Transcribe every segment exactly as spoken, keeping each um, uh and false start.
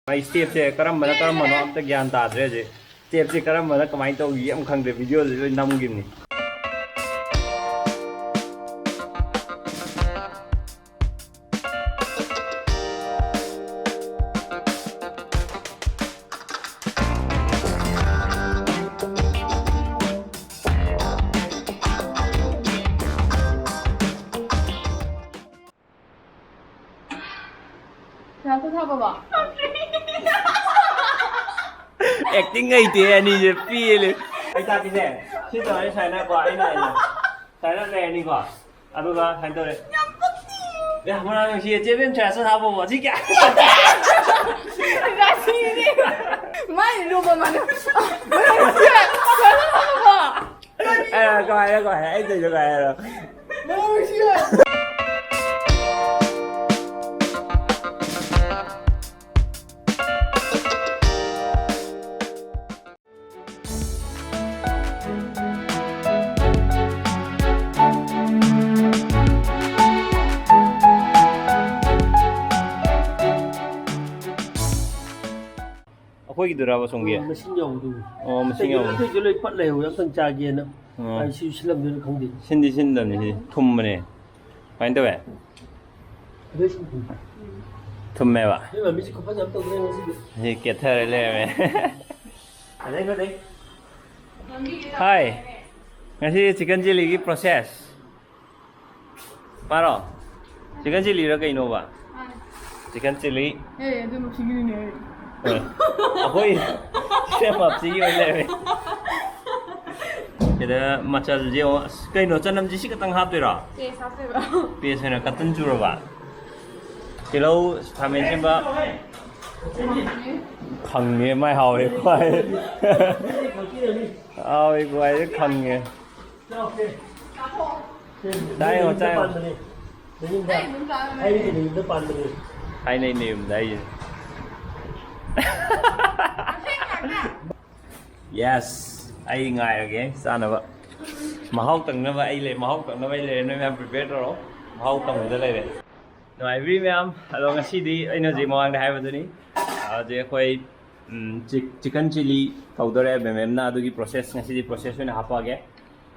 ꯃꯥꯏ ꯁ꯭ꯇꯦꯞꯁꯦ ꯀꯔꯝꯕꯅ ꯀꯔꯝꯕꯅꯣ ꯑꯝꯇ ꯒ꯭ꯌꯥꯟ ꯇꯥꯗ꯭ꯔꯦ ꯍꯧꯖꯤꯛ꯫ ꯁ꯭ꯇꯦꯞꯁꯦ ꯀꯔꯝꯕꯅ ꯀꯃꯥꯏꯅ ꯇꯧꯈꯤꯒꯦ ꯑꯃ ꯈꯪꯗ꯭ꯔꯦ, ꯚꯤꯗꯤꯑꯣꯗ ꯂꯣꯏ ꯅꯝꯈꯤꯕꯅꯤ꯫ ꯄꯩꯁꯥ ꯑꯝꯇ ꯊꯥꯈꯣꯕ꯫ ꯑꯦꯛꯇꯤꯡ ꯍꯩꯇꯦ ꯑꯅꯤꯁꯦ, ꯄꯦꯜꯂꯦ꯫ ꯑꯩ ꯇꯥꯛꯀꯦꯁꯦ꯫ ꯁꯤ ꯇꯧꯔꯅꯤ ꯁꯨꯃꯥꯏꯅꯀꯣ, ꯑꯩꯅ ꯍꯥꯏꯁꯦ꯫ ꯁꯨꯃꯥꯏꯅ ꯂꯩꯔꯅꯤꯀꯣ꯫ ꯑꯗꯨꯒ ꯁꯨꯃꯥꯏꯅ ꯇꯧꯔꯦ꯫ ꯌꯥꯝ ꯄꯛꯇꯤ꯫ ꯑꯦ, ꯃꯅꯥ ꯅꯨꯡꯁꯤꯌꯦ꯫ ꯆꯦ ꯕꯦꯝ ꯁꯨꯃꯥꯏꯅ ꯁꯠ ꯍꯥꯞꯄꯣꯕ꯫ ꯁꯤ ꯀꯌꯥ? ꯔꯥꯁꯤꯅꯦ꯫ ꯃꯥꯏ ꯂꯨꯕ ꯃꯥꯅ꯫ ꯑꯦ, ꯀꯃꯥꯏꯅ, ꯀꯃꯥꯏꯅ? ꯑꯩ ꯇꯧꯔꯤꯗꯣ ꯀꯃꯥꯏꯅ ꯍꯥꯏꯔꯣ? ꯃꯅꯥ ꯅꯨꯡꯁꯤꯌꯦ꯫ ꯑꯩꯈꯣꯏꯒꯤꯗꯨꯔꯕ ꯁꯣꯝꯒꯤ? ꯎꯝ, ꯃꯁꯤꯡ ꯌꯥꯎꯕꯗꯨ꯫ ꯑꯣ, ꯃꯁꯤꯡ ꯌꯥꯎꯕꯗꯨ꯫ ꯑꯇꯩꯗꯤ ꯂꯣꯏ ꯄꯠ ꯂꯩꯍꯧꯋꯦ, ꯑꯝꯇꯪ ꯆꯥꯒꯦꯅ꯫ ꯑꯣ꯫ ꯑꯩ ꯁꯤ ꯁꯤꯜꯂꯝꯗꯣꯏꯔ ꯈꯪꯗꯦ꯫ ꯁꯤꯟꯗꯤ ꯁꯤꯟꯗꯕꯅꯤ ꯁꯤꯗꯤ꯫ ꯊꯨꯝꯕꯅꯦ꯫ ꯀꯃꯥꯏꯅ ꯇꯧꯋꯦ? ꯑꯗꯨ ꯁꯤ ꯊꯨꯝ꯫ ꯊꯨꯝꯃꯦꯕ? ꯁꯤ ꯃꯃꯤꯁꯤ ꯈꯨꯐꯖ ꯑꯃ ꯇꯧꯗꯣꯏꯅꯦ ꯉꯁꯤꯗꯤ꯫ ꯁꯤ ꯀꯦꯊꯔ ꯂꯩꯔꯝꯃꯦ꯫ ꯐꯖꯩ, ꯐꯖꯩ꯫ ꯍꯥꯏ꯫ ꯉꯁꯤ ꯆꯤꯛꯀꯟ ꯆꯤꯂꯤꯒꯤ ꯄ꯭ꯔꯣꯁꯦꯁ꯫ ꯄꯥꯔꯣ꯫ ꯆꯤꯛꯀꯟ ꯆꯤꯂꯤꯔ ꯀꯩꯅꯣꯕ? ꯃꯥꯅꯦ꯫ Chicken chilli. ꯑꯦ, ꯑꯗꯨ ꯃꯁꯤꯒꯤꯅꯤꯅꯦ꯫ ꯍꯣꯏ꯫ ꯑꯩꯈꯣꯏ ꯁꯦꯝ ꯑꯞꯁꯤꯒꯤ ꯑꯣꯏꯅ ꯂꯩꯔꯦ꯫ ꯁꯤꯗ ꯃꯆꯜꯁꯦ ꯌꯦꯡꯉꯣ꯫ ꯑꯁ, ꯀꯩꯅꯣ, ꯆꯅꯝꯁꯦ ꯁꯤ ꯈꯛꯇꯪ ꯍꯥꯞꯇꯣꯏꯔꯣ? ꯄꯦꯁ ꯍꯥꯞꯇꯣꯏꯕ꯫ ꯄꯦꯁ ꯑꯣꯏꯅ ꯀꯇꯟ ꯆꯨꯔꯕ? ꯇꯤꯜꯍꯧ, ꯈꯥꯃꯦꯟ ꯑꯁꯤꯟꯕ꯫ ꯈꯪꯉꯦ, ꯃꯥꯏ ꯍꯥꯎꯋꯦ ꯈ꯭ꯋꯥꯏ꯫ ꯍꯥꯎꯋꯦ ꯈ꯭ꯋꯥꯏ, ꯈꯪꯉꯦ꯫ ꯆꯥꯏꯌꯣ, ꯆꯥꯏꯌꯣ꯫ ꯄꯥꯟꯕꯅꯦ꯫ ꯅꯌꯨꯝꯗ꯫ ꯑꯩ ꯑꯗꯨꯝ ꯆꯥꯕꯅꯦ꯫ ꯑꯩꯒꯤ ꯅꯌꯨꯝꯗ ꯄꯥꯟꯕꯅꯦ꯫ ꯍꯥꯏꯅꯩ ꯅꯌꯨꯝꯗ ꯑꯩꯁꯦ꯫ Yes, ꯑꯩ ꯉꯥꯏꯔꯒꯦ ꯆꯥꯅꯕ꯫ ꯃꯍꯥꯎ ꯇꯪꯅꯕ ꯑꯩ ꯂꯩ, ꯃꯍꯥꯎ ꯇꯪꯅꯕ ꯑꯩ ꯂꯩꯔꯦ꯫ ꯅꯣꯏ ꯃꯌꯥꯝ prepare ꯇꯧꯔꯣ꯫ ꯃꯍꯥꯎ ꯇꯪꯕꯗ ꯂꯩꯔꯦ꯫ ꯅꯨꯡꯉꯥꯏꯕꯤꯔꯤ ꯃꯌꯥꯝ? ꯑꯗꯣ ꯉꯁꯤꯗꯤ ꯑꯩꯅ ꯍꯧꯖꯤꯛ ꯃꯃꯥꯡꯗ ꯍꯥꯏꯕꯗꯨꯅꯤ꯫ ꯍꯧꯖꯤꯛ ꯑꯩꯈꯣꯏ ꯎꯝ, ꯆꯤꯛ- ꯆꯤꯀꯟ ꯆꯤꯂꯤ ꯇꯧꯗꯣꯔꯦ ꯃꯦꯝꯅ꯫ ꯑꯗꯨꯒꯤ ꯄ꯭ꯔꯣꯁꯦꯁ ꯉꯁꯤꯗꯤ ꯄ꯭ꯔꯣꯁꯦꯁ ꯑꯣꯏꯅ ꯍꯥꯞꯄꯛꯑꯒꯦ꯫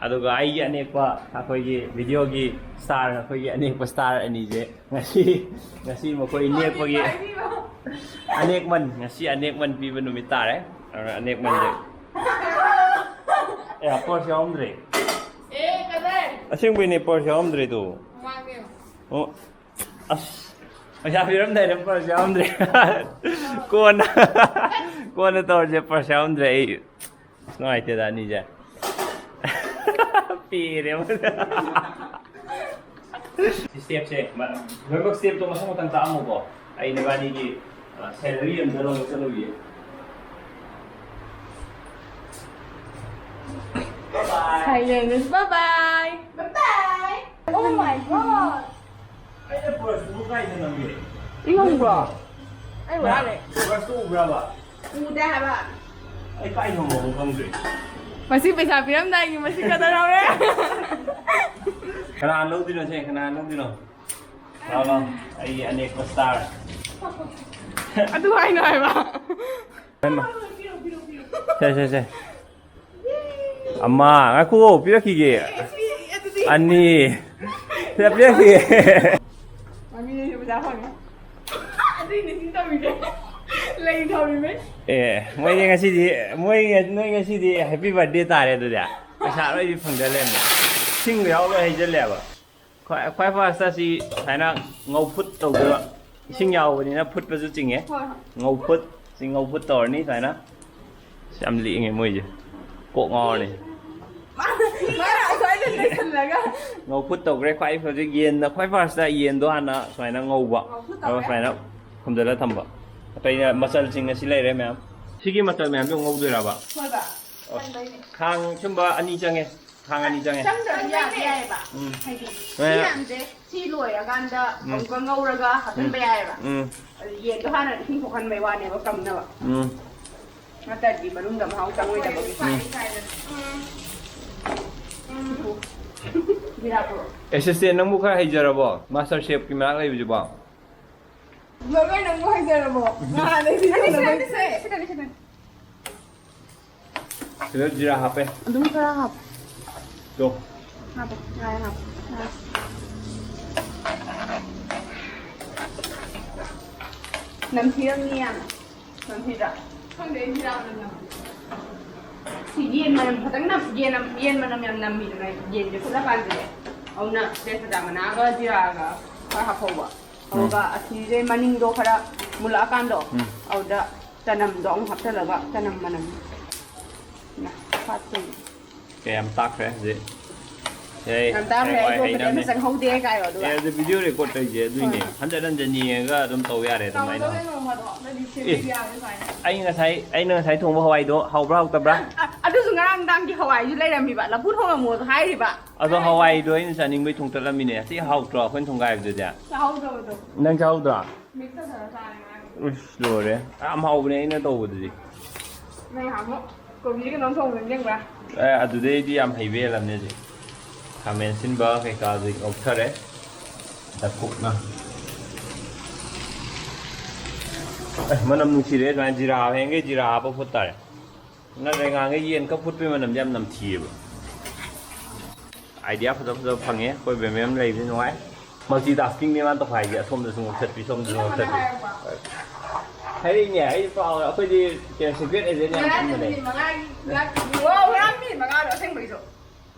ꯑꯗꯨꯒ ꯑꯩꯒꯤ ꯑꯅꯦꯛꯄ, ꯑꯩꯈꯣꯏꯒꯤ ꯚꯤꯗꯤꯑꯣꯒꯤ ꯁ꯭ꯇꯥꯔ, ꯑꯩꯈꯣꯏꯒꯤ ꯑꯅꯦꯛꯄ ꯁ꯭ꯇꯥꯔ ꯑꯅꯤꯁꯦ ꯉꯁꯤ ꯉꯁꯤ ꯃꯈꯣꯏ ꯅꯦꯛꯄꯒꯤ ꯑꯅꯦꯛꯃꯟ, ꯉꯁꯤ ꯑꯅꯦꯛꯃꯟ ꯄꯤꯕ ꯅꯨꯃꯤꯠ ꯇꯥꯔꯦ꯫ ꯑꯗꯨꯅ ꯑꯅꯦꯛꯃꯟꯁꯦ ꯑꯦ ꯄꯔꯁ ꯌꯥꯎꯔꯝꯗ꯭ꯔꯦ꯫ ꯑꯦ ꯀꯗꯔ꯫ ꯑꯁꯦꯡꯕꯩꯅꯦ, ꯄꯔꯁ ꯌꯥꯎꯔꯝꯗ꯭ꯔꯦꯗꯣ꯫ ꯃꯃꯥꯡꯗ ꯌꯦꯡꯉꯣ꯫ ꯑꯣ꯫ ꯑꯁ, ꯄꯩꯁꯥ ꯄꯤꯔꯝꯗꯥꯏꯗ ꯄꯔꯁ ꯌꯥꯎꯔꯝꯗ꯭ꯔꯦ꯫ ꯀꯣꯟꯅ ꯀꯣꯟꯅ ꯇꯧꯔꯁꯦ꯫ ꯄꯔꯁ ꯌꯥꯎꯔꯝꯗ꯭ꯔꯦ꯫ ꯑꯩ ꯑꯁ, ꯅꯨꯡꯉꯥꯏꯇꯦꯗ ꯑꯅꯤꯁꯦ꯫ ꯄꯦꯔꯦ ꯑꯃ꯫ ꯁ꯭ꯇꯦꯞꯁꯦ ꯃ- ꯂꯣꯏꯅꯃꯛ ꯁ꯭ꯇꯦꯞꯇꯣ ꯃꯊꯪ ꯃꯊꯪ ꯇꯥꯛꯑꯝꯃꯨꯀꯣ꯫ ꯑꯩ ꯅꯕꯥꯅꯤꯒꯤ ꯁꯦꯂꯔꯤ ꯑꯝꯇ ꯂꯧꯕ ꯆꯠꯂꯨꯒꯦ꯫ Silence. Bye bye. Bye bye. Oh my god. ꯑꯩꯅ ꯄꯔꯁꯇꯨꯕꯨ ꯀꯥꯏꯗ ꯅꯝꯒꯦ? ꯏ ꯈꯪꯕ꯭ꯔꯣ? ꯑꯩ ꯎꯔꯥꯜꯂꯦ꯫ ꯄꯔꯁꯇꯨ ꯎꯕ꯭ꯔꯕ? ꯎꯗꯦ ꯍꯥꯏꯕ꯫ ꯑꯩ ꯀꯥꯏ ꯊꯝꯃꯣ ꯈꯪꯗ꯭ꯔꯦ꯫ ꯃꯁꯤ ꯄꯩꯁꯥ ꯄꯤꯔꯝꯗꯥꯏꯒꯤ ꯃꯁꯤ ꯀꯗꯔ ꯍꯧꯔꯦ꯫ ꯀꯅꯥ ꯂꯧꯗꯣꯏꯅꯣ ꯁꯦ? ꯀꯅꯥ ꯂꯧꯗꯣꯏꯅꯣ? ꯂꯥꯎ, ꯂꯥꯎ꯫ ꯑꯩꯒꯤ ꯑꯅꯦꯛꯄ ꯁ꯭ꯇꯥꯔ꯫ ꯑꯗꯨ ꯍꯥꯏꯅꯣ ꯍꯥꯏꯕ꯫ ꯍꯩꯃꯥ꯫ ꯁꯦ, ꯁꯦ, ꯁꯦ꯫ ꯑꯃ, ꯉꯥꯏꯈꯣ, ꯄꯤꯔꯛꯈꯤꯒꯦ꯫ ꯑꯅꯤ꯫ ꯁꯤꯗ ꯄꯤꯔꯛꯈꯤꯒꯦ꯫ ꯃꯃꯤꯅꯁꯨ ꯄꯩꯁꯥ ꯐꯪꯉꯦ꯫ ꯑꯗꯨꯏꯅꯦ ꯁꯤ ꯇꯧꯔꯤꯁꯦ꯫ ꯂꯩ ꯊꯧꯔꯤꯃꯦ꯫ ꯑꯦ, ꯃꯣꯏꯗꯤ ꯉꯁꯤꯗꯤ, ꯃꯣꯏ, ꯅꯣꯏ ꯉꯁꯤꯗꯤ happy birthday ꯇꯥꯔꯦ ꯑꯗꯨꯗꯤ꯫ ꯄꯩꯁꯥ ꯂꯣꯏꯗꯤ ꯐꯪꯖꯜꯂꯦ꯫ ꯁꯤꯡꯒ ꯌꯥꯎ ꯂꯣꯏ ꯍꯩꯖꯜꯂꯦꯕ꯫ ꯈ꯭ꯋꯥꯏ, ꯈ꯭ꯋꯥꯏ ꯐꯥꯔꯁꯇ ꯁꯤ ꯁꯨꯃꯥꯏꯅ ꯉꯧꯐꯨꯠ ꯇꯧꯗꯣꯏꯕ꯫ ꯏꯁꯤꯡ ꯌꯥꯎꯕꯅꯤꯅ ꯐꯨꯠꯄꯁꯨ ꯆꯤꯡꯉꯦ꯫ ꯍꯣꯏ, ꯍꯣꯏ꯫ ꯉꯧꯐꯨꯠ, ꯁꯤ ꯉꯧꯐꯨꯠ ꯇꯧꯔꯅꯤ ꯁꯨꯃꯥꯏꯅ꯫ ꯑꯁ, ꯌꯥꯝ ꯂꯤꯡꯉꯦ ꯃꯣꯏꯁꯦ꯫ ꯀꯣꯛ ꯉꯥꯎꯔꯅꯤ꯫ ꯃꯥꯅ, ꯃꯥꯅ ꯑꯁ꯭ꯋꯥꯏꯗ ꯂꯩꯁꯜꯂꯒ꯫ ꯉꯧꯐꯨꯠ ꯇꯧꯈ꯭ꯔꯦ꯫ ꯈ꯭ꯋꯥꯏ ꯍꯧꯖꯤꯛ ꯌꯦꯟꯗ, ꯈ꯭ꯋꯥꯏ ꯐꯥꯔꯁꯇ ꯌꯦꯟꯗꯣ ꯍꯥꯟꯅ ꯁꯨꯃꯥꯏꯅ ꯉꯧꯕ꯫ ꯉꯧꯐꯨꯠ ꯑꯗꯨꯒ ꯇꯧꯔꯦ꯫ ꯁꯨꯃꯥꯏꯅ ꯈꯨꯝꯖꯤꯜꯂ ꯊꯝꯕ꯫ ꯑꯇꯩꯅ ꯃꯆꯜꯁꯤꯡ ꯑꯁꯤ ꯂꯩꯔꯦ ꯃꯌꯥꯝ꯫ ꯁꯤꯒꯤ ꯃꯆꯜ ꯃꯌꯥꯝꯁꯦ ꯉꯧꯗꯣꯏꯔꯕ? ꯍꯣꯏꯕ꯫ ꯑꯣ꯫ ꯊꯟꯕꯩꯅꯦ꯫ ꯈꯥꯡ ꯁꯨꯝꯕ ꯑꯅꯤ ꯆꯪꯉꯦ꯫ ꯈꯥꯡ ꯑꯅꯤ ꯆꯪꯉꯦ꯫ ꯆꯪꯗ꯭ꯔꯁꯨ ꯌꯥꯗꯤ ꯌꯥꯏꯌꯦꯕ꯫ ꯎꯝ꯫ ꯍꯥꯏꯗꯤ ꯁꯤ ꯍꯣꯏ꯫ ꯃꯌꯥꯝꯁꯦ ꯁꯤ ꯂꯣꯏꯔꯀꯥꯟꯗ ꯎꯝ꯫ ꯑꯃꯨꯛꯀ ꯉꯧꯔꯒ ꯍꯥꯞꯆꯤꯟꯕ ꯎꯝ꯫ ꯌꯥꯏꯌꯦꯕ꯫ ꯎꯝ꯫ ꯑꯗꯨ ꯌꯦꯟꯗꯣ ꯍꯥꯟꯅ ꯏꯁꯤꯡ ꯊꯣꯛꯍꯟꯕꯩ ꯋꯥꯅꯦꯕ, ꯀꯪꯅꯕ꯫ ꯎꯝ꯫ ꯅꯠꯇ꯭ꯔꯗꯤ ꯃꯅꯨꯡꯗ ꯃꯍꯥꯎ ꯆꯪꯉꯣꯏꯗꯕꯒꯤ꯫ ꯎꯝ꯫ ꯎꯝ꯫ ꯖꯤꯔꯥ ꯄꯨꯔꯛꯑꯣ꯫ ꯑꯦꯁꯤꯁꯇꯦꯟ, ꯅꯪꯕꯨ ꯈꯔ ꯍꯩꯖꯔꯕꯣ? ꯃꯥꯁꯇꯔ ꯁꯦꯐꯀꯤ ꯃꯅꯥꯛ ꯂꯩꯕꯁꯤꯕꯣ? ꯕ꯭ꯂꯣꯒꯔ ꯅꯪꯕꯨ ꯍꯩꯖꯔꯕꯣ? ꯅꯍꯥꯟꯗꯩ ꯁꯤ ꯁꯤꯗꯅꯤ, ꯇꯧꯅꯕꯩ ꯁꯤꯗꯅꯤ, ꯁꯤꯗꯅꯤ, ꯁꯤꯗꯅꯤ꯫ ꯁꯤꯗ ꯖꯤꯔꯥ ꯍꯥꯞꯄꯦ꯫ ꯑꯗꯨꯝ ꯈꯔ ꯍꯥꯞꯄꯣ꯫ ꯇꯣ꯫ ꯍꯥꯞꯄꯣ꯫ ꯌꯥꯔꯦ, ꯍꯥꯞꯄꯣ꯫ ꯌꯥꯔꯦ꯫ ꯅꯝꯊꯤꯔꯝꯅꯤ ꯌꯥꯝꯅ꯫ ꯅꯝꯊꯤꯗ꯭ꯔꯥ? ꯈꯪꯗꯦ, ꯑꯩꯗꯤ ꯌꯥꯝꯅ ꯅꯝꯊꯤ꯫ ꯁꯤ ꯌꯦꯟ ꯃꯅꯝ ꯈꯛꯇꯪ ꯅꯝ-, ꯌꯦꯟ ꯅꯝ-, ꯌꯦꯟ ꯃꯅꯝ ꯌꯥꯝ ꯅꯝꯃꯤꯗꯅ, ꯌꯦꯟꯁꯦ ꯐꯨꯠꯂꯀꯥꯟꯗꯗꯤ꯫ ꯑꯗꯨꯅ ꯇꯦꯖꯄꯇꯥ ꯃꯅꯥꯒ ꯖꯤꯔꯥꯒ ꯈꯔ ꯍꯥꯞꯐꯧꯕ꯫ ꯎꯝ꯫ ꯑꯗꯨꯒ ꯑꯁꯤꯁꯦ ꯃꯅꯤꯡꯗꯣ ꯈꯔ ꯃꯨꯜꯂꯛꯑꯀꯥꯟꯗꯣ, ꯎꯝ꯫ ꯑꯗꯨꯗ ꯆꯅꯝꯗꯣ ꯑꯃꯨꯛ ꯍꯥꯞꯆꯜꯂꯒ ꯆꯅꯝ ꯃꯅꯝ ꯍꯥꯠꯇꯣꯏꯅꯦ꯫ ꯀꯌꯥꯝ ꯇꯥꯛꯈ꯭ꯔꯦ ꯍꯧꯖꯤꯛ? ꯑꯦ, ꯌꯥꯝ ꯇꯥꯈ꯭ꯔꯦ, ꯍꯌꯦꯡꯋꯥꯏ ꯑꯩꯗꯣ ꯐꯖꯅ ꯍꯩꯅꯕꯅꯦ꯫ ꯆꯪꯍꯧꯗꯦ ꯀꯥꯏꯌꯣ, ꯑꯗꯨꯒ꯫ ꯑꯦ, ꯑꯗꯨ ꯚꯤꯗꯤꯑꯣ ꯔꯦꯀꯣꯔꯗ ꯇꯧꯔꯤꯁꯦ ꯑꯗꯨꯏꯅꯦ꯫ ꯍꯣꯏ꯫ ꯍꯟꯖꯟ ꯍꯟꯖꯟ ꯌꯦꯡꯉꯒ ꯑꯗꯨꯝ ꯇꯧ ꯌꯥꯔꯦ ꯑꯗꯨꯃꯥꯏꯅ꯫ ꯇꯧꯒꯗꯕꯅꯦ ꯅꯣꯡ ꯐꯥꯗꯣꯛ, ꯅꯣꯏꯗꯤ ꯑꯦ, ꯁꯦꯝꯕꯤꯕ ꯌꯥꯕꯅꯤ ꯁꯨꯃꯥꯏꯅ꯫ ꯑꯩ ꯉꯁꯥꯏ, ꯑꯩꯅ ꯉꯁꯥꯏ ꯊꯣꯡꯕ ꯍꯋꯥꯏꯗꯣ ꯍꯥꯎꯕ꯭ꯔꯥ ꯍꯥꯎꯇꯕ꯭ꯔꯥ? ꯑ-, ꯑꯗꯨꯁꯨ ꯉꯔꯥꯡ ꯅꯨꯡꯗꯥꯡꯒꯤ ꯍꯋꯥꯏꯁꯨ ꯂꯩꯔꯝꯃꯤꯕ, ꯂꯐꯨ ꯊꯣꯡꯉꯝꯃꯣꯗꯣ ꯍꯥꯏꯔꯤꯕ꯫ ꯑꯗꯣ ꯍꯋꯥꯏꯗꯣ ꯑꯩꯅ ꯆꯥꯅꯤꯡꯕꯩ ꯊꯣꯡ ꯇꯠꯂꯝꯃꯤꯅꯦ꯫ ꯊꯤ ꯍꯥꯎꯇ꯭ꯔꯣ ꯑꯩꯈꯣꯏꯅ ꯊꯣꯡꯒꯥꯏꯕꯗꯨꯗꯤ? ꯆꯥꯍꯧꯗꯕꯗꯣ꯫ ꯅꯪ ꯆꯥꯍꯧꯗ꯭ꯔꯣ? ꯃꯤꯛꯁ ꯇꯧꯁꯜꯂ ꯆꯥꯔꯦ ꯉꯔꯥꯡ꯫ ꯎꯁ, ꯂꯣꯏꯔꯦ꯫ ꯌꯥꯝ ꯍꯥꯎꯕꯅꯦ ꯑꯩꯅ ꯇꯧꯕꯗꯨꯗꯤ꯫ ꯅꯪ ꯅꯍꯥꯟꯃꯨꯛ ꯀꯣꯕꯤ ꯀꯩꯅꯣꯝ ꯊꯣꯡꯕꯗꯣ ꯅꯤꯡꯁꯤꯡꯕ꯭ꯔꯥ? ꯑꯦ, ꯑꯗꯨꯗꯩꯗꯤ ꯌꯥꯝ ꯍꯩꯕ ꯍꯦꯜꯂꯝꯅꯦ ꯍꯧꯖꯤꯛ꯫ ꯈꯥꯃꯦꯟ ꯑꯁꯤꯟꯕ ꯀꯩꯀꯥꯗꯤ ꯉꯧꯊꯔꯦ꯫ ꯆꯥꯛꯀꯨꯞꯅ꯫ ꯑꯦ, ꯃꯅꯝ ꯅꯨꯡꯁꯤꯔꯦ꯫ ꯑꯗꯨꯃꯥꯏꯅ ꯖꯤꯔꯥ ꯍꯦꯟꯒꯩ ꯖꯤꯔꯥ ꯍꯥꯞꯄ ꯐꯨꯠ ꯇꯥꯔꯦ꯫ ꯅꯠꯇ꯭ꯔꯦ, ꯉꯍꯥꯟꯈꯩ ꯌꯦꯟ ꯀꯛ ꯐꯨꯠꯄꯩ ꯃꯅꯝꯗꯤ ꯌꯥꯝ ꯅꯝꯊꯤꯌꯦꯕ꯫ ꯑꯥꯏꯗꯤꯌꯥ ꯐꯖ ꯐꯖꯕ ꯐꯪꯉꯦ꯫ ꯑꯩꯈꯣꯏ ꯕꯦꯝ ꯕꯦꯝ ꯂꯩꯕꯁꯦ ꯅꯨꯡꯉꯥꯏ꯫ ꯃꯜꯇꯤ ꯇꯥꯁꯀꯤꯡꯅꯦ ꯃꯥꯅ ꯇꯧꯈꯥꯏꯁꯦ꯫ ꯑꯁꯣꯝꯗꯁꯨ ꯉꯧꯊꯠꯄꯤ, ꯁꯣꯝꯗꯁꯨ ꯉꯧꯊꯠꯄꯤ꯫ ꯍꯥꯏꯔꯛꯏꯅꯦ, ꯑꯩ ꯄꯥꯎ, ꯑꯩꯈꯣꯏꯗꯤ ꯀꯩꯅꯣ, ꯁꯤꯀ꯭ꯔꯦꯠ ꯑꯦꯖꯦꯟ ꯌꯥꯝ ꯉꯔꯥꯡ ꯀꯟꯕꯅꯦ꯫ ꯃꯤꯅꯤꯠ ꯃꯉꯥꯒꯤ ꯂꯥꯛꯄꯤꯌꯣ꯫ ꯉꯔꯥꯡ ꯃꯤꯅꯤꯠ ꯃꯉꯥꯗꯣ ꯑꯁꯦꯡꯕꯒꯤꯁꯨ꯫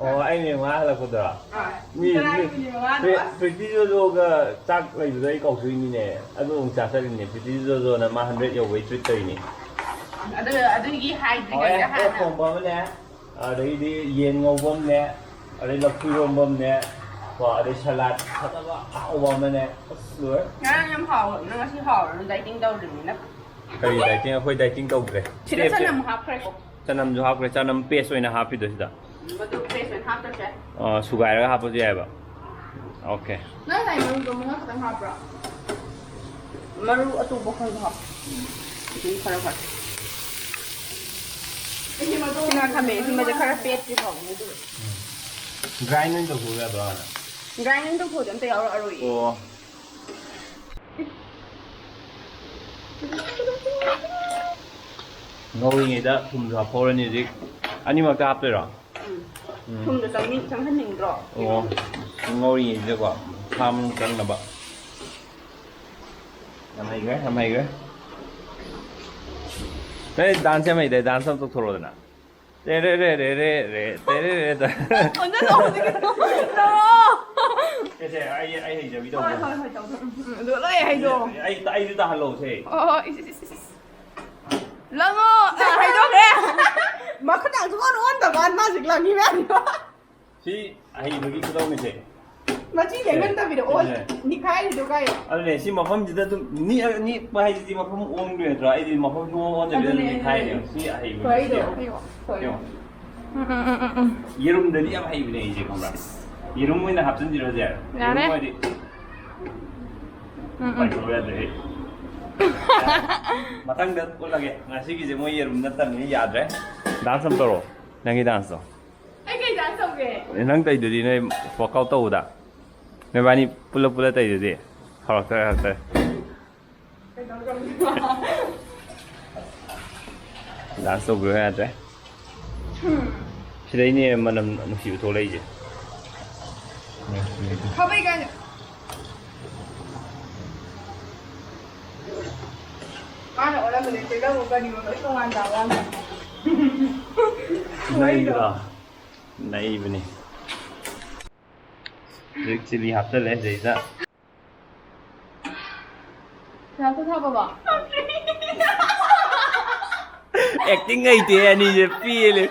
ꯑꯣ, ꯑꯩ ꯃꯤꯅꯤꯠ ꯃꯉꯥ ꯍꯜꯂꯛꯄꯗꯣ? ꯑꯥ, ꯃꯤ, ꯉꯔꯥꯡ ꯃꯤ, ꯃꯤꯅꯤꯠ ꯃꯉꯥꯗꯣ ꯄ꯭ꯔꯤ-, ꯑꯁ꯫ ꯄ꯭ꯔꯤꯇꯤ ꯖꯣꯖꯣꯒ ꯆꯥꯛ ꯂꯩꯕꯗꯣ ꯑꯩ ꯀꯧꯊꯣꯛꯏꯅꯤꯅꯦ꯫ ꯑꯗꯨ ꯑꯃꯨꯛ ꯆꯥ ꯆꯠꯂꯤꯅꯦ꯫ ꯄ꯭ꯔꯤꯇꯤ ꯖꯣꯖꯣꯅ ꯃꯥ ꯍꯟꯗ꯭ꯔꯦꯠ ꯌꯧꯕꯩ ꯇ꯭ꯔꯤꯠ ꯇꯧꯔꯤꯅꯦ꯫ ꯑꯗꯨ, ꯑꯗꯨꯒꯤ ꯍꯥꯏꯗ꯭ꯔꯤꯉꯩꯗ ꯑꯣ, ꯑꯦ, ꯑꯣꯛ ꯍꯥꯟꯅ꯫ ꯊꯣꯡꯕ ꯑꯃꯅꯦ, ꯑꯗꯩꯗꯤ ꯌꯦꯟ ꯉꯧꯕ ꯑꯃꯅꯦ, ꯑꯗꯩ ꯂꯐꯨ ꯏꯔꯣꯝꯕ ꯑꯃꯅꯦ, ꯀꯣ, ꯑꯗꯩ ꯁꯂꯥꯗ ꯐꯖꯕ ꯑꯍꯥꯎꯕ ꯑꯃꯅꯦ꯫ ꯑꯁ, ꯂꯣꯏꯔꯦ꯫ ꯉꯔꯥꯡ ꯌꯥꯝ ꯍꯥꯎꯋꯦ꯫ ꯅꯪ ꯉꯁꯤ ꯍꯥꯎꯔꯅꯨ, dieting ꯇꯧꯔꯤꯕꯅꯤꯅ꯫ ꯀꯔꯤ dieting? ꯑꯩꯈꯣꯏ dieting ꯇꯧꯗ꯭ꯔꯦ꯫ ꯁꯤꯗ ꯆꯦꯞꯁꯦ꯫ ꯆꯅꯝ ꯍꯥꯞꯈ꯭ꯔꯦꯀꯣ꯫ ꯆꯅꯝꯁꯨ ꯍꯥꯞꯈ꯭ꯔꯦ, ꯆꯅꯝ paste ꯑꯣꯏꯅ ꯍꯥꯞꯄꯤꯗꯣ ꯁꯤꯗ꯫ ꯃꯗꯨ paste ꯑꯣꯏꯅ ꯍꯥꯞꯇ꯭ꯔꯁꯨ ꯌꯥꯏ꯫ ꯑ, ꯁꯨꯒꯥꯏꯔꯒ ꯍꯥꯞꯄꯁꯨ ꯌꯥꯏꯕ꯫ Okay꯫ ꯅꯪ ꯉꯁꯥꯏ ꯃꯔꯨꯗꯣ ꯃꯉꯥ ꯈꯛꯇꯪ ꯍꯥꯞꯄ꯭ꯔꯣ? ꯃꯔꯨ ꯑꯇꯣꯞꯄ ꯈꯔꯁꯨ ꯍꯥꯞꯄꯣ꯫ ꯑꯗꯨꯝ ꯈꯔ ꯈꯔ꯫ ꯁꯤꯅ ꯈꯥꯃꯦꯟ ꯑꯁꯤꯟꯕꯁꯦ ꯈꯔ ꯄꯦꯠꯇ꯭ꯔꯤ ꯐꯥꯎꯕꯅꯦ ꯑꯗꯨꯒ꯫ ꯎꯝ꯫ Grind ꯑꯣꯏꯅ ꯇꯧꯊꯣꯛꯎ ꯌꯥꯗ꯭ꯔꯣ ꯍꯥꯟꯅ? Grind ꯑꯣꯏꯅ ꯇꯧꯊꯣꯛꯑꯗꯤ ꯑꯝꯇ ꯌꯥꯎꯔꯛꯑꯔꯣꯏꯌꯦ꯫ ꯑꯣ꯫ ꯉꯧꯔꯤꯉꯩꯗ ꯊꯨꯝꯁꯨ ꯍꯥꯞꯍꯧꯔꯅꯤ ꯍꯧꯖꯤꯛ꯫ ꯑꯅꯤꯃꯛꯇ ꯍꯥꯞꯇꯣꯏꯔꯣ? ꯎꯝ꯫ ꯎꯝ꯫ ꯊꯨꯝꯗꯣ ꯆꯪꯅꯤꯡ-, ꯆꯪꯍꯟꯅꯤꯡꯗ꯭ꯔꯣ? ꯑꯣ꯫ ꯉꯧꯔꯤꯉꯩꯁꯤꯗꯀꯣ ꯁꯥ ꯃꯅꯨꯡ ꯆꯪꯅꯕ꯫ ꯌꯥꯝ ꯍꯩꯈ꯭ꯔꯦ, ꯌꯥꯝ ꯍꯩꯈ꯭ꯔꯦ꯫ ꯅꯪ dance ꯌꯥꯝ ꯍꯩꯗꯥꯏ? Dance ꯑꯃ ꯇꯧꯊꯣꯔꯛꯑꯣꯗꯅ꯫ ꯇꯦꯔꯦ ꯔꯦ ꯔꯦ ꯔꯦ ꯔꯦ, ꯇꯦꯔꯦ ꯔꯦ ꯇ-, ꯑꯣꯟꯖꯜꯂꯣ, ꯍꯧꯖꯤꯛꯀꯤꯗꯣ꯫ ꯇꯧꯔꯣ꯫ ꯁꯦ, ꯁꯦ, ꯑꯩ, ꯑꯩ ꯍꯩꯖꯕꯤ ꯍꯣꯏ, ꯇꯧꯒꯦ꯫ ꯍꯣꯏ, ꯍꯣꯏ, ꯇꯧ꯫ ꯎꯝ, ꯎꯝ, ꯑꯗꯨ ꯂꯣꯏ ꯍꯩꯗꯣ꯫ ꯑꯩ, ꯑꯩꯁꯨ ꯇꯥꯍꯜꯂꯣ, ꯁꯦ꯫ ꯑꯣ, ꯏꯁ, ꯏꯁ, ꯏꯁ, ꯏꯁ꯫ ꯂꯪꯉꯣ! ꯑ, ꯍꯩꯗꯣꯛꯈ꯭ꯔꯦ꯫ ꯃꯈꯨꯠꯅ ꯁꯨꯡꯑꯣꯟ ꯑꯣꯟꯗꯕ ꯃꯥ ꯍꯧꯖꯤꯛ ꯂꯪꯉꯤ ꯃꯌꯥꯝꯗꯣ꯫ ꯁꯤ ꯑꯍꯩꯕꯒꯤ ꯈꯨꯗꯧꯅꯤꯁꯦ꯫ ꯃꯆꯤꯟ ꯌꯦꯡꯍꯟꯗꯕꯤꯗ ꯑꯣꯟ-, ꯑꯗꯨꯅꯦ꯫ ꯅꯤꯈꯥꯏꯔꯤꯗꯣ ꯀꯥꯏ? ꯑꯗꯨꯅꯦ, ꯁꯤ ꯃꯐꯝꯁꯤꯗ ꯑꯗꯨꯝ ꯅꯤ-, ꯅꯤꯛꯄ ꯍꯥꯏꯁꯤꯗꯤ ꯃꯐꯝ ꯑꯣꯟꯗꯣꯏ ꯅꯠꯇ꯭ꯔꯣ? ꯑꯩꯗꯤ ꯃꯐꯝ ꯁꯨꯡꯑꯣꯟ ꯑꯣꯟꯗꯕꯤꯗ ꯑꯗꯨꯅꯦ, ꯑꯗꯨꯝ ꯅꯤꯈꯥꯏꯔꯦꯕ꯫ ꯑꯗꯨꯅꯦ꯫ ꯁꯤ ꯑꯍꯩꯕꯒꯤ ꯍꯣꯏꯗꯣ꯫ ꯁꯤꯅꯦꯕ꯫ ꯑꯌꯣ, ꯍꯣꯏ꯫ ꯌꯦꯡꯉꯣ꯫ ꯎꯝ, ꯎꯝ, ꯎꯝ, ꯎꯝ, ꯎꯝ꯫ ꯌꯦꯔꯨꯝꯗꯗꯤ ꯌꯥꯝ ꯍꯩꯕꯅꯦ ꯑꯩꯁꯦ, ꯈꯪꯕ꯭ꯔꯥ? ꯌꯦꯔꯨꯝ ꯑꯣꯏꯅ ꯍꯥꯞꯆꯤꯟꯁꯤꯔꯣ, ꯁꯦ? ꯌꯥꯔꯦ꯫ ꯌꯦꯔꯨꯝ ꯑꯣꯏꯔꯗꯤ ꯎꯝ, ꯎꯝ꯫ ꯄꯥꯏꯊꯣꯛꯄ ꯌꯥꯗ꯭ꯔꯦ ꯑꯩ꯫ ꯃꯊꯪꯗ ꯎꯠꯂꯒꯦ꯫ ꯉꯁꯤꯒꯤꯁꯦ ꯃꯣꯏ ꯌꯦꯔꯨꯝ ꯅꯠꯇꯕꯅꯤꯅ ꯌꯥꯗ꯭ꯔꯦ꯫ Dance ꯑꯃ ꯇꯧꯔꯣ꯫ ꯅꯪꯒꯤ danceꯇꯣ꯫ ꯑꯩ ꯀꯩ dance ꯇꯧꯒꯦ? ꯅꯪ ꯇꯧꯗꯨꯗꯤ ꯅꯣꯏ workout ꯇꯧꯕꯗ꯫ ꯅꯣꯏꯕꯥꯅꯤ ꯄꯨꯂꯞ ꯄꯨꯂꯞ ꯇꯧꯗꯨꯗꯤ꯫ ꯍꯧꯔꯛꯇꯔꯦ, ꯍꯧꯔꯛꯇꯔꯦ꯫ ꯀꯩꯗꯧꯔꯒꯦ? Dance ꯇꯧꯕꯤꯌꯨ ꯌꯥꯗ꯭ꯔꯦ꯫ ꯁꯤꯗꯩꯅꯦ ꯃꯅꯝ ꯅꯨꯡꯁꯤꯕ ꯊꯣꯛꯂꯛꯏꯁꯦ꯫ ꯈꯥꯕꯩ ꯀꯥꯏꯗ? ꯃꯥꯅ ꯑꯣꯜꯂꯝꯕꯗꯩ ꯇꯤꯜꯍꯧꯒ ꯀꯔꯤꯒ ꯂꯣꯏ ꯇꯣꯉꯥꯟ ꯇꯥꯕ ꯋꯥꯅꯤ꯫ ꯅꯩꯗ꯭ꯔꯣ? ꯅꯩꯕꯅꯤ꯫ ꯍꯧꯖꯤꯛ chilli ꯍꯥꯞꯆꯜꯂꯦ ꯁꯤꯗꯩꯗ꯫ ꯆꯥꯛꯇꯣ ꯊꯥꯕꯕꯣ? Acting ꯍꯩꯇꯦ ꯑꯅꯤꯁꯦ, ꯄꯦꯜꯂꯦ꯫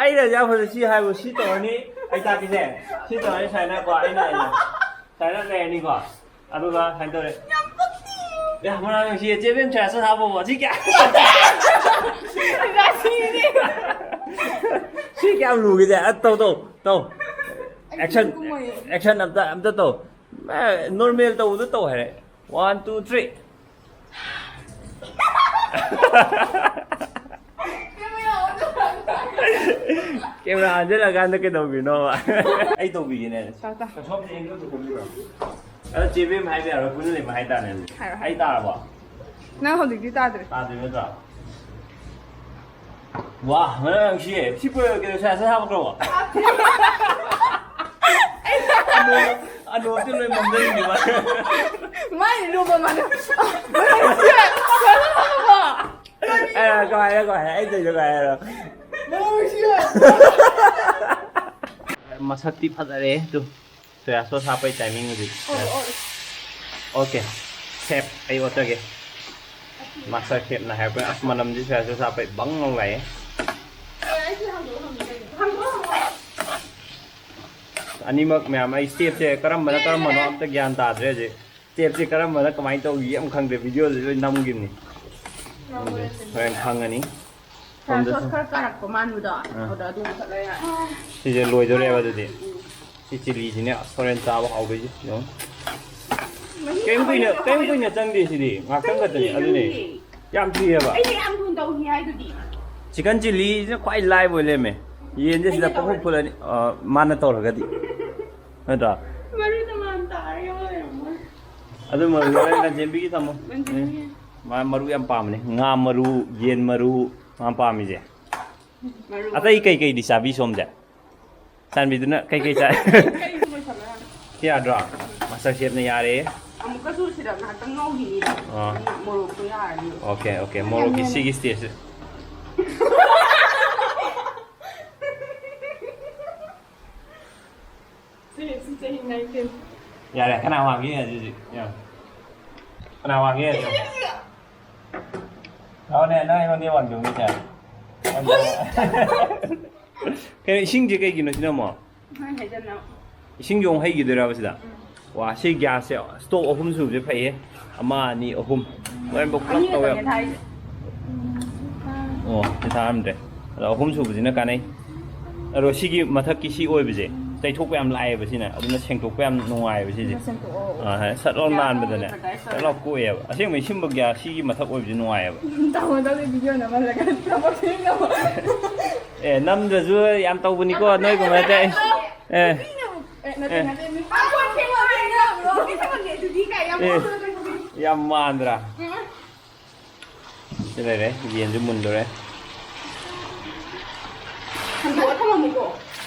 ꯑꯩꯅ ꯌꯥꯝ ꯐꯖ ꯁꯤ ꯍꯥꯏꯕ, ꯁꯤ ꯇꯧꯔꯅꯤ, ꯑꯩ ꯇꯥꯛꯀꯦꯁꯦ꯫ ꯁꯤ ꯇꯧꯔꯅꯤ ꯁꯨꯃꯥꯏꯅꯀꯣ, ꯑꯩꯅ ꯍꯥꯏꯁꯦ꯫ ꯁꯨꯃꯥꯏꯅ ꯂꯩꯔꯅꯤꯀꯣ꯫ ꯑꯗꯨꯒ ꯁꯨꯃꯥꯏꯅ ꯇꯧꯔꯦ꯫ ꯌꯥꯝ ꯄꯛꯇꯦ꯫ ꯑꯦ, ꯃꯅꯥ ꯅꯨꯡꯁꯤꯌꯦ, ꯆꯦ ꯕꯦꯝ ꯁꯨꯃꯥꯏꯅ ꯁꯠ ꯍꯥꯞꯄꯕꯣ꯫ ꯁꯤ ꯀꯌꯥ-, ꯔꯥꯁꯤꯅꯦ꯫ ꯁꯤ ꯀꯌꯥꯝ ꯂꯨꯒꯦꯁꯦ? ꯑ, ꯇꯧ, ꯇꯧ, ꯇꯧ꯫ ꯑꯩ Action, ꯀꯨꯝꯃꯣꯏꯌꯦ꯫ Action ꯑꯝꯇ, ꯑꯝꯇ ꯇꯧ꯫ ꯑꯦ, normal ꯇꯧꯕꯗꯣ ꯇꯧ ꯍꯥꯏꯔꯦ꯫ One, two, three꯫ Camera ꯍꯟꯖꯤꯜꯂꯀꯥꯟꯗ ꯀꯩꯗꯧꯕꯤꯅꯣꯕ? ꯑꯩ ꯇꯧꯕꯤꯒꯦꯅꯦ꯫ ꯇꯧ, ꯇꯧ꯫ ꯁꯣꯝꯗ angle ꯄꯨꯊꯣꯛꯄꯤꯔꯣ꯫ ꯑꯗꯣ ꯆꯦ ꯕꯦꯝ ꯍꯥꯏꯕ ꯌꯥꯔꯣꯏ, ꯄꯨꯟꯅ ꯂꯩꯕ ꯍꯥꯏꯇꯥꯔꯦ ꯑꯗꯨꯗꯤ꯫ ꯍꯥꯏꯔꯣ, ꯍꯥꯏꯔꯣ꯫ ꯑꯩ ꯇꯥꯔꯕꯣ? ꯅꯪ ꯍꯧꯖꯤꯛꯇꯤ ꯇꯥꯗ꯭ꯔꯦ꯫ ꯇꯥꯗ꯭ꯔꯦ ꯅꯠꯇ꯭ꯔꯥ? ꯋꯥ, ꯃꯅꯝ ꯅꯨꯡꯁꯤꯌꯦ꯫ ꯁꯤ ꯄꯨꯔꯛꯑꯒꯦ, ꯁꯥ-, ꯁꯥ ꯍꯥꯞꯄꯛꯈ꯭ꯔꯕꯣ? ꯑꯅꯣꯞ-, ꯑꯅꯣꯞꯇꯤ ꯂꯣꯏ ꯃꯝꯖꯟꯈꯤꯕ꯫ ꯃꯥꯏ ꯂꯨꯕ ꯃꯅꯝ꯫ ꯃꯅꯝ ꯅꯨꯡꯁꯤꯌꯦ꯫ ꯁꯥ ꯍꯥꯞꯄꯛꯈ꯭ꯔꯕꯣ? ꯑꯦ, ꯀꯃꯥꯏꯅ, ꯀꯃꯥꯏꯅ? ꯑꯩ ꯇꯧꯔꯤꯗꯣ ꯀꯃꯥꯏꯅ? ꯃꯅꯝ ꯅꯨꯡꯁꯤꯌꯦ꯫ ꯃꯁꯛꯇꯤ ꯐꯖꯔꯦ, ꯇꯨ꯫ Soya sauce ꯍꯥꯞꯄꯩ timing ꯍꯧꯖꯤꯛ꯫ ꯑꯣ, ꯑꯣ꯫ Okay, chef, ꯑꯩ ꯑꯣꯠꯆꯒꯦ꯫ Master chefꯅ ꯍꯥꯏꯔꯛꯄ, ꯑꯁ, ꯃꯅꯝꯗꯤ soya sauce ꯍꯥꯞꯄꯩ ꯕꯪ ꯂꯥꯎ ꯂꯥꯛꯑꯦ꯫ ꯑꯦ, ꯑꯩꯁꯨ ꯍꯥꯡꯗꯣꯛꯑꯣ, ꯍꯥꯡꯗꯣꯛꯑꯣ꯫ ꯍꯥꯡꯗꯣꯛꯑꯣ, ꯍꯥꯡꯗꯣꯛꯑꯣ꯫ ꯑꯅꯤꯃꯛ ꯃꯌꯥꯝ, ꯑꯩ stepꯁꯦ ꯀꯔꯝꯕꯅ ꯀꯔꯝꯕꯅꯣ ꯑꯝꯇ ꯒ꯭ꯌꯥꯟ ꯇꯥꯗ꯭ꯔꯦ ꯍꯧꯖꯤꯛ꯫ Stepꯁꯦ ꯀꯔꯝꯕꯅ ꯀꯃꯥꯏꯅ ꯇꯧꯈꯤꯒꯦ ꯑꯝ ꯈꯪꯗ꯭ꯔꯦ, videoꯁꯦ ꯂꯣꯏ ꯅꯝꯈꯤꯕꯅꯤ꯫ ꯈꯪꯗꯦ, ꯍꯣꯔꯦꯟ ꯈꯪꯉꯅꯤ꯫ Soya sauce ꯈꯔ ꯀꯥꯔꯛꯄ ꯃꯥꯟꯕꯗꯣ, ꯑꯥ꯫ ꯑꯗ ꯑꯗꯨ ꯃꯨꯊꯠꯂ ꯌꯥꯔꯦ꯫ ꯁꯤꯁꯦ ꯂꯣꯏꯗꯣꯔꯦꯕ ꯑꯗꯨꯗꯤ꯫ ꯁꯤ ꯆꯤꯂꯤꯁꯤꯅꯦ ꯑꯁ ꯍꯣꯔꯦꯟ ꯆꯥꯕ ꯍꯥꯎꯗꯣꯏꯁꯦ, ꯌꯦꯡꯉꯣ꯫ ꯃꯍꯤ ꯀꯩꯝ ꯀꯨꯏꯅ, ꯀꯃꯥꯏꯅ ꯀꯩꯝ ꯀꯨꯏꯅ ꯆꯪꯗꯦ ꯁꯤꯗꯤ, ꯉꯥꯛꯇꯪ ꯈꯛꯇꯅꯤ꯫ ꯀꯨꯏꯅ ꯑꯗꯨꯅꯦ꯫ ꯆꯪꯗꯦ꯫ ꯌꯥꯝ ꯊꯨꯏꯑꯕ꯫ ꯑꯩꯅ ꯌꯥꯝ ꯊꯨꯅ ꯇꯧꯈꯤ ꯍꯥꯏꯗꯨꯗꯤ꯫ Chicken chilliꯁꯤꯅ ꯈ꯭ꯋꯥꯏ ꯂꯥꯏꯕ ꯑꯣꯏ ꯂꯩꯔꯝꯃꯦ꯫ ꯌꯦꯟꯁꯦ ꯁꯤꯗ ꯑꯩꯅ ꯄꯪꯐꯨꯠ ꯇꯧꯔꯗꯤ꯫ ꯐꯨꯠꯂꯅꯤ꯫ ꯑ, ꯃꯥꯅ ꯇꯧꯔꯒꯗꯤ꯫ ꯅꯠꯇ꯭ꯔꯥ? ꯃꯔꯨꯗ ꯃꯥꯅ ꯇꯥꯔꯒ ꯂꯩꯔꯝꯃꯣꯏ꯫ ꯑꯗꯨ ꯃꯔꯨ ꯍꯣꯔꯦꯟ ꯂꯟꯆꯦꯟꯕꯤꯒꯤ ꯊꯝꯃꯣ꯫ ꯂꯟꯆꯦꯟꯕꯤꯒꯤ꯫ ꯃꯥ ꯃꯔꯨ ꯌꯥꯝ ꯄꯥꯝꯕꯅꯦ꯫ ꯉꯥ ꯃꯔꯨ, ꯌꯦꯟ ꯃꯔꯨ, ꯃꯥ ꯄꯥꯝꯃꯤꯁꯦ꯫ ꯃꯔꯨ꯫ ꯑꯇꯩ ꯀꯩꯀꯩꯗꯤ ꯆꯥꯕꯤ ꯁꯣꯝꯁꯦ? ꯆꯥꯟꯕꯤꯗꯨꯅ ꯀꯩꯀꯩ ꯆꯥꯏ? ꯀꯩꯁꯨ ꯂꯣꯏꯁꯜꯂꯣ ꯌꯥꯔꯦ꯫ ꯁꯤ ꯌꯥꯗ꯭ꯔꯣ? Master Chefꯅ ꯌꯥꯔꯦ꯫ ꯑꯃꯨꯛꯀꯁꯨ ꯁꯤꯗ ꯉꯥꯏꯍꯥꯛꯇꯪ ꯉꯧꯈꯤꯅꯤꯗ꯫ ꯑꯥ꯫ ꯃꯣꯔꯣꯛꯇꯣ ꯌꯥꯔꯅꯤ꯫ Okay, okay. ꯃꯣꯔꯣꯛꯀꯤ ꯁꯤꯒꯤ stageꯁꯦ꯫ ꯁꯤ, ꯁꯤ ꯆꯍꯤ nineteen꯫ ꯌꯥꯔꯦ, ꯀꯅꯥ ꯋꯥꯡꯒꯦ ꯌꯦꯡꯉꯁꯤ ꯍꯧꯖꯤꯛ꯫ ꯌꯥꯔꯦ꯫ ꯀꯅꯥ ꯋꯥꯡꯒꯦ ꯌꯦꯡꯉꯁꯤ꯫ ꯂꯥꯛꯑꯣꯅꯦ, ꯅꯪ ꯑꯩꯉꯣꯟꯗ ꯋꯥꯡꯖꯧꯅꯤꯁꯦ꯫ ꯀꯩꯅꯣ, ꯏꯁꯤꯡꯁꯦ ꯀꯩꯒꯤꯅꯣ ꯁꯤꯅ ꯑꯃꯨꯛ? ꯅꯪ ꯍꯩꯖꯟꯅꯧ꯫ ꯏꯁꯤꯡꯁꯦ ꯑꯃꯨꯛ ꯍꯩꯈꯤꯗꯣꯏꯔꯕ ꯁꯤꯗ? ꯎꯝ꯫ ꯋꯥ, ꯁꯤ gasꯁꯦ stove ꯑꯍꯨꯝ ꯁꯨꯕꯁꯦ ꯐꯩꯌꯦ꯫ ꯑꯃ, ꯑꯅꯤ, ꯑꯍꯨꯝ꯫ ꯂꯣꯏꯅꯃꯛ ꯄꯨꯂꯞ ꯑꯅꯤ ꯇꯧꯋꯦ꯫ ꯈꯛꯇꯅꯦ ꯊꯥꯏꯁꯦ꯫ ꯑꯣ, ꯁꯤ ꯊꯥꯔꯝꯗ꯭ꯔꯦ꯫ ꯑꯗꯣ ꯑꯍꯨꯝ ꯁꯨꯕꯁꯤꯅ ꯀꯥꯟꯅꯩ꯫ ꯑꯗꯣ ꯁꯤꯒꯤ ꯃꯊꯛꯀꯤ ꯁꯤ ꯑꯣꯏꯕꯁꯦ ꯇꯩꯊꯣꯛꯄ ꯌꯥꯝ ꯂꯥꯛꯑꯦꯕ ꯁꯤꯅ, ꯑꯗꯨꯅ ꯁꯦꯡꯗꯣꯛꯄ ꯌꯥꯝ ꯅꯨꯡꯉꯥꯏꯑꯕ ꯁꯤꯁꯦ꯫ ꯑꯗꯨ ꯁꯦꯡꯗꯣꯛꯑꯣ꯫ ꯑꯥ, ꯍꯥꯏ, ꯁꯠ ꯂꯥꯎ ꯌꯥꯝ ꯅꯥꯟꯕꯗꯅꯦ, advertise ꯁꯠ ꯂꯥꯎ ꯇꯧꯋꯦ꯫ ꯀꯣꯛꯑꯦꯕ꯫ ꯑꯁꯦꯡꯕꯩ ꯁꯤꯒꯨꯝꯕ gas ꯁꯤꯒꯤ ꯃꯊꯛ ꯑꯣꯏꯕꯁꯦ ꯅꯨꯡꯉꯥꯏꯑꯕ꯫ ꯇꯥꯃꯣꯗ ꯚꯤꯗꯤꯑꯣ ꯅꯝꯍꯜꯂꯒ ꯊꯕꯛ ꯁꯨꯅꯕ꯫ ꯑꯦ, ꯅꯝꯗ꯭ꯔꯁꯨ ꯌꯥꯝ ꯇꯧꯕꯅꯤꯀꯣ, ꯅꯣꯏꯒꯨꯝꯕ ꯅꯠꯇꯦ꯫ ꯑꯩ, ꯑꯦ, ꯅꯨꯄꯤꯅ ꯑꯃꯨꯛ, ꯑꯦ, ꯅꯠꯇꯦ, ꯑꯦ꯫ ꯅꯠꯇꯦ, ꯅꯨꯄꯤ ꯅꯨꯄꯤ ꯊꯕꯛꯅꯦ ꯑꯗꯨꯗꯤ ꯀꯥꯏ ꯌꯥꯝ ꯑꯦ, ꯋꯥꯡꯅ ꯇꯧꯕꯅꯤ꯫ ꯌꯥꯝ ꯃꯥꯟꯗ꯭ꯔꯥ? ꯎꯝ꯫ ꯁꯤ ꯂꯩꯔꯦ, ꯌꯦꯟꯁꯨ ꯃꯨꯟꯗꯣꯔꯦ꯫ ꯍꯟꯗꯣꯛꯑ ꯊꯝꯃꯝꯃꯨꯀꯣ꯫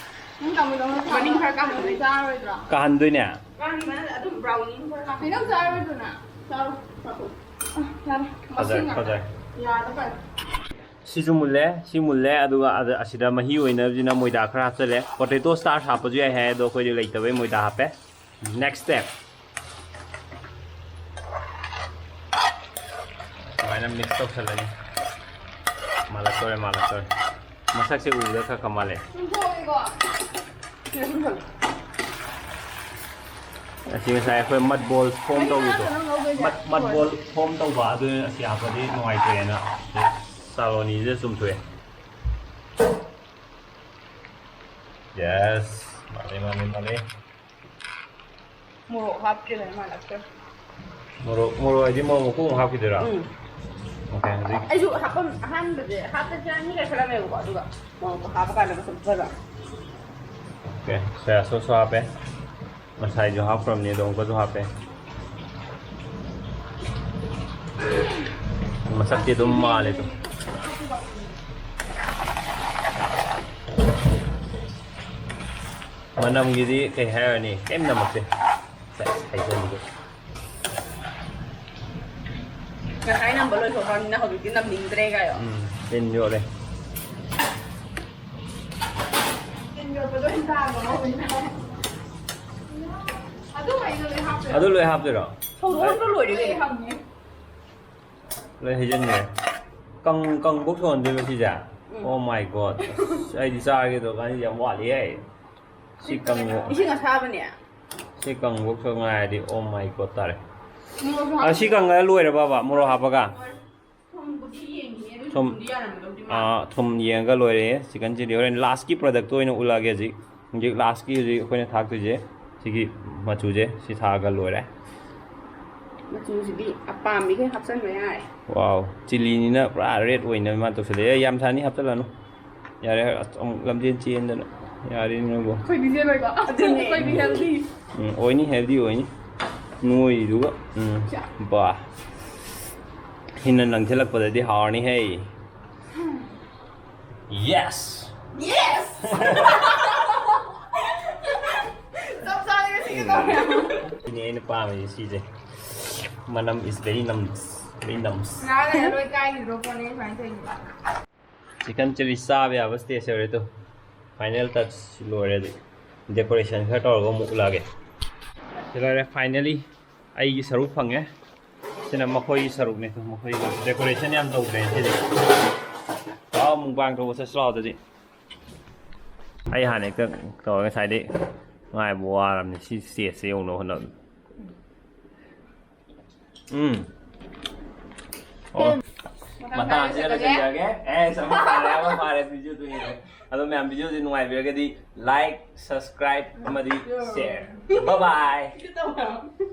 ꯅꯪ ꯇꯥꯃꯣꯗꯧꯅ ꯃꯅꯤꯡ ꯈꯔ ꯀꯥꯍꯟꯗꯣꯏ ꯆꯥꯔꯣꯏꯗ꯭ꯔꯣ? ꯀꯥꯍꯟꯗꯣꯏꯅꯦ꯫ ꯀꯥꯍꯟꯕꯅ ꯑꯗꯨꯝ ꯕ꯭ꯔꯥꯎꯅꯤꯡ ꯈꯔ ꯀꯥꯍꯟ- ꯍꯩꯅꯧ ꯆꯥꯔꯣꯏꯗ꯭ꯔꯣ ꯅꯪ? ꯆꯥꯔꯣ꯫ ꯆꯥꯊꯣꯛ꯫ ꯑ, ꯌꯥꯔꯦ꯫ ꯐꯖꯔꯦ, ꯃꯁꯤꯡ ꯉꯥꯛꯇ꯫ ꯐꯖꯔꯦ꯫ ꯌꯥꯗ ꯐꯔꯦ꯫ ꯁꯤꯁꯨ ꯃꯨꯜꯂꯦ, ꯁꯤ ꯃꯨꯜꯂꯦ, ꯑꯗꯨꯒ ꯑꯗ-, ꯑꯁꯤꯗ ꯃꯍꯤ ꯑꯣꯏꯅꯕꯁꯤꯅ ꯃꯣꯏꯗꯥ ꯈꯔ ꯍꯥꯞꯆꯜꯂꯦ꯫ ꯄꯣꯇꯦꯇꯣ ꯁ꯭ꯇꯥꯔꯆ ꯍꯥꯞꯄꯁꯨ ꯌꯥꯏ ꯍꯥꯏ, ꯑꯗꯣ ꯑꯩꯈꯣꯏꯗꯤ ꯂꯩꯇꯕꯩ ꯃꯣꯏꯗꯥ ꯍꯥꯞꯄꯦ꯫ Next step. ꯁꯨꯃꯥꯏꯅ ꯃꯤꯛꯁ ꯇꯧꯁꯜꯂꯅꯤ꯫ ꯃꯥꯜꯂꯛꯇꯣꯔꯦ, ꯃꯥꯜꯂꯛꯇꯣꯔꯦ꯫ ꯃꯁꯛꯁꯦ ꯎꯕꯗ ꯈꯔ ꯈꯔ ꯃꯥꯜꯂꯦ꯫ ꯆꯨꯝꯊꯣꯛꯑꯒꯦꯀꯣ꯫ ꯑꯁꯤ ꯉꯁꯥꯏ ꯑꯩꯈꯣꯏ ꯃꯠ ꯕꯣꯜ ꯐꯣꯝ ꯇꯧꯕꯗꯣ, ꯃꯠ, ꯃꯠ ꯕꯣꯜ ꯐꯣꯝ ꯇꯧꯕ ꯑꯗꯨ ꯑꯁꯤ ꯍꯥꯞꯄꯗꯤ ꯅꯨꯡꯉꯥꯏꯇ꯭ꯔꯦꯅ ꯆꯥꯂꯣꯅꯤꯁꯤꯗ ꯆꯨꯝꯊꯣꯛꯑꯦ꯫ Yes, ꯃꯥꯜꯂꯦ, ꯃꯥꯜꯂꯦ, ꯃꯥꯜꯂꯦ꯫ ꯃꯣꯔꯣꯛ ꯍꯥꯞꯇ꯭ꯔꯤꯕꯅꯤ ꯃꯥꯜꯂꯛꯇ꯭ꯔꯦ꯫ ꯃꯣꯔꯣꯛ, ꯃꯣꯔꯣꯛ ꯍꯥꯏꯗꯤ ꯃꯣꯔꯣꯛ ꯃꯀꯨꯞ ꯑꯃ ꯍꯥꯞꯈꯤꯗꯣꯏꯔꯣ? ꯎꯝ꯫ Okay, ꯍꯧꯖꯤꯛ꯫ ꯑꯩꯁꯨ ꯍꯥꯞꯄꯝ-, ꯑꯍꯥꯟꯕꯗꯤ ꯍꯥꯞꯄꯁꯤꯔꯅ ꯈꯜꯂꯝꯃꯦꯕꯀꯣ, ꯑꯗꯨꯒ ꯃꯣꯔꯣꯛꯇꯣ ꯍꯥꯞꯄ ꯀꯥꯟꯗ ꯃꯁꯛ ꯐꯖꯕ꯫ Okay, soya sauce ꯁꯨ ꯍꯥꯞꯄꯦ꯫ ꯉꯁꯥꯏꯁꯨ ꯍꯥꯞꯈ꯭ꯔꯕꯅꯤ, ꯑꯗꯣ ꯑꯃꯨꯛꯀꯁꯨ ꯍꯥꯞꯄꯦ꯫ ꯃꯁꯛꯇꯤ ꯑꯗꯨꯝ ꯃꯥꯜꯂꯦ ꯑꯗꯨꯝ꯫ ꯃꯅꯝꯒꯤꯗꯤ ꯀꯩ ꯍꯥꯏꯔꯨꯔꯅꯤ, ꯀꯩꯝ ꯅꯝꯃꯛꯇꯦ꯫ ꯁꯦꯁ, ꯍꯩꯖꯜꯂꯤꯗꯣ꯫ ꯉꯁꯥꯏ ꯅꯝꯕ ꯂꯣꯏꯊꯣꯛꯈ꯭ꯔꯕꯅꯤꯅ ꯍꯧꯖꯤꯛꯇꯤ ꯅꯝꯅꯤꯡꯗ꯭ꯔꯦ ꯀꯥꯏꯌꯣ꯫ ꯎꯝ, ꯇꯤꯟ ꯌꯣꯠꯂꯦ꯫ ꯇꯤꯟ ꯌꯣꯠꯄꯗꯣ ꯑꯣꯏꯅ ꯇꯥꯔꯕ ꯃꯧꯅ꯫ ꯑꯗꯨ ꯑꯩꯅ ꯂꯣꯏ ꯍꯥꯞꯇꯣꯏꯔꯣ? ꯑꯗꯨ ꯂꯣꯏ ꯍꯥꯞꯇꯣꯏꯔꯣ? ꯁꯧꯗꯣꯛꯑꯝꯗ꯭ꯔꯣ ꯂꯣꯏꯔꯦ ꯀꯩꯅꯣ? ꯂꯣꯏ ꯍꯩꯖꯤꯟꯈ꯭ꯔꯦ꯫ ꯀꯪ-, ꯀꯪꯕꯧ ꯁꯧꯍꯟꯗꯣꯏꯕ ꯁꯤꯁꯦ? ꯎꯝ꯫ Oh my God. ꯑꯁ, ꯑꯩꯗꯤ ꯆꯥꯒꯦ ꯇꯧꯔꯀꯥꯟꯗ ꯌꯥꯝ ꯋꯥꯠꯂꯤꯍꯦ꯫ ꯁꯤ ꯀꯪꯕ-, ꯏꯁꯤꯡ ꯑꯁꯥꯕꯅꯦ꯫ ꯁꯤ ꯀꯪꯕꯧ ꯁꯧ ꯉꯥꯏꯔꯗꯤ, oh my God ꯇꯥꯔꯦ꯫ ꯃꯣꯔꯣꯛꯁꯨ ꯑ, ꯁꯤ ꯀꯪꯉꯒ ꯂꯣꯏꯔꯕꯕ ꯃꯣꯔꯣꯛ ꯍꯥꯞꯄꯒ? ꯊꯨꯝꯕꯨꯗꯤ ꯌꯦꯡꯈꯤꯅꯤ, ꯑꯗꯨ ꯊꯨꯝ꯫ ꯊꯨꯝꯗꯤ ꯌꯥꯔꯝꯒꯗꯧꯗꯤ ꯃꯥꯜꯂꯦ꯫ ꯑꯥ, ꯊꯨꯝ ꯌꯦꯡꯉꯒ ꯂꯣꯏꯔꯦ ꯆꯤꯛꯀꯟ ꯆꯤꯂꯤ꯫ ꯍꯣꯔꯦꯟ ꯂꯥꯁꯀꯤ ꯄ꯭ꯔꯗꯛꯇꯣ ꯑꯣꯏꯅ ꯎꯠꯂꯛꯑꯒꯦ ꯍꯧꯖꯤꯛ꯫ ꯍꯧꯖꯤꯛ ꯂꯥꯁꯀꯤ ꯍꯧꯖꯤꯛ ꯑꯩꯈꯣꯏꯅ ꯊꯥꯛꯇꯣꯏꯁꯦ ꯁꯤꯒꯤ ꯃꯆꯨꯁꯦ, ꯁꯤ ꯊꯥꯛꯑꯒ ꯂꯣꯏꯔꯦ꯫ ꯃꯆꯨꯁꯤꯗꯤ ꯑꯄꯥꯝꯕꯤꯈꯩ ꯍꯥꯞꯆꯟꯕ ꯌꯥꯔꯦ꯫ Wow, ꯆꯤꯂꯤꯅꯤꯅ ꯄꯨꯔꯥ ꯔꯦꯗ ꯑꯣꯏꯅꯕ ꯃꯥ ꯇꯧꯁꯜꯂꯛꯑꯦ꯫ ꯑꯦ, ꯌꯥꯝ ꯁꯥꯅꯤ ꯍꯥꯞꯆꯜꯂꯅꯨ꯫ ꯌꯥꯔꯦ, ꯑꯁ, ꯑꯃꯨꯛ ꯂꯝꯖꯦꯟ ꯆꯦꯟꯗꯅ꯫ ꯌꯥꯔꯦ ꯅꯪꯕꯨ꯫ ꯑꯩꯈꯣꯏꯗꯤ ꯆꯦꯜꯂꯣꯏꯀꯣ? ꯑꯗꯨꯅꯦ꯫ ꯑꯩꯈꯣꯏꯗꯤ healthy꯫ ꯎꯝ, ꯑꯣꯏꯅꯤ, healthy ꯑꯣꯏꯅꯤ꯫ ꯅꯣꯏꯗꯨꯒ, ꯎꯝ, ꯆꯥ꯫ ꯕꯥ꯫ ꯍꯤꯟꯅ ꯅꯪꯁꯤꯜꯂꯛꯄꯗꯗꯤ ꯍꯥꯎꯔꯅꯤ ꯍꯦ꯫ Yes! Yes! ꯆꯞ ꯆꯥꯔꯦ ꯉꯁꯤꯒꯤ ꯇꯧꯔꯦ꯫ ꯁꯤꯅꯤ ꯑꯩꯅ ꯄꯥꯝꯃꯤꯁꯦ ꯁꯤꯁꯦ꯫ ꯃꯅꯝ is very nums, very nums꯫ ꯉꯥꯏꯍꯥꯛ ꯂꯩꯔ ꯂꯣꯏ ꯀꯥꯏꯈꯤꯗ꯭ꯔꯣ ꯄꯣꯠꯅꯦ ꯁꯨꯃꯥꯏꯅ ꯇꯧꯔꯤꯁꯦ꯫ Chicken chilli ꯆꯥꯕ ꯌꯥꯕ stage ꯌꯧꯔꯦ ꯇꯨ꯫ Final touch ꯂꯣꯏꯔꯦ ꯑꯗꯨ꯫ Decoration ꯈꯔ ꯇꯧꯔꯒ ꯑꯃꯨꯛ ꯎꯠꯂꯛꯑꯒꯦ꯫ ꯁꯤ ꯂꯣꯏꯔꯦ, finally ꯑꯩꯒꯤ ꯁꯔꯨꯛ ꯐꯪꯉꯦ꯫ ꯁꯤꯅ ꯃꯈꯣꯏꯒꯤ ꯁꯔꯨꯛꯅꯦ ꯇꯨ꯫ ꯃꯈꯣꯏꯒꯤ decoration ꯌꯥꯝ ꯇꯧꯗ꯭ꯔꯦ ꯁꯤꯗꯤ꯫ ꯂꯥꯛꯑꯣ, mukbang ꯇꯧꯕ ꯆꯠꯁꯤ ꯂꯥꯛꯑꯣ ꯑꯗꯨꯗꯤ꯫ ꯑꯩ ꯍꯥꯟꯅ ꯍꯦꯛꯇ ꯇꯧꯔꯒ ꯉꯁꯥꯏꯗꯩ ꯉꯥꯏꯕ ꯋꯥꯔꯕꯅꯤ ꯁꯤ stageꯁꯦ ꯌꯧꯅꯕ ꯍꯣꯠꯅꯕꯗ꯫ ꯎꯝ꯫ ꯑꯣ꯫ ꯃꯇꯥꯡꯁꯤꯗ ꯂꯣꯏꯁꯤꯟꯖꯔꯒꯦ꯫ ꯑꯦ, ꯑꯃ ꯐꯥꯔꯦ, ꯑꯃ ꯐꯥꯔꯦ, videoꯗꯨ ꯌꯦꯡꯉꯦ꯫ ꯑꯗꯣ ꯃꯌꯥꯝ videoꯁꯤ ꯅꯨꯡꯉꯥꯏꯕꯤꯔꯒꯗꯤ like, subscribe ꯑꯃꯗꯤ share꯫ Bye bye꯫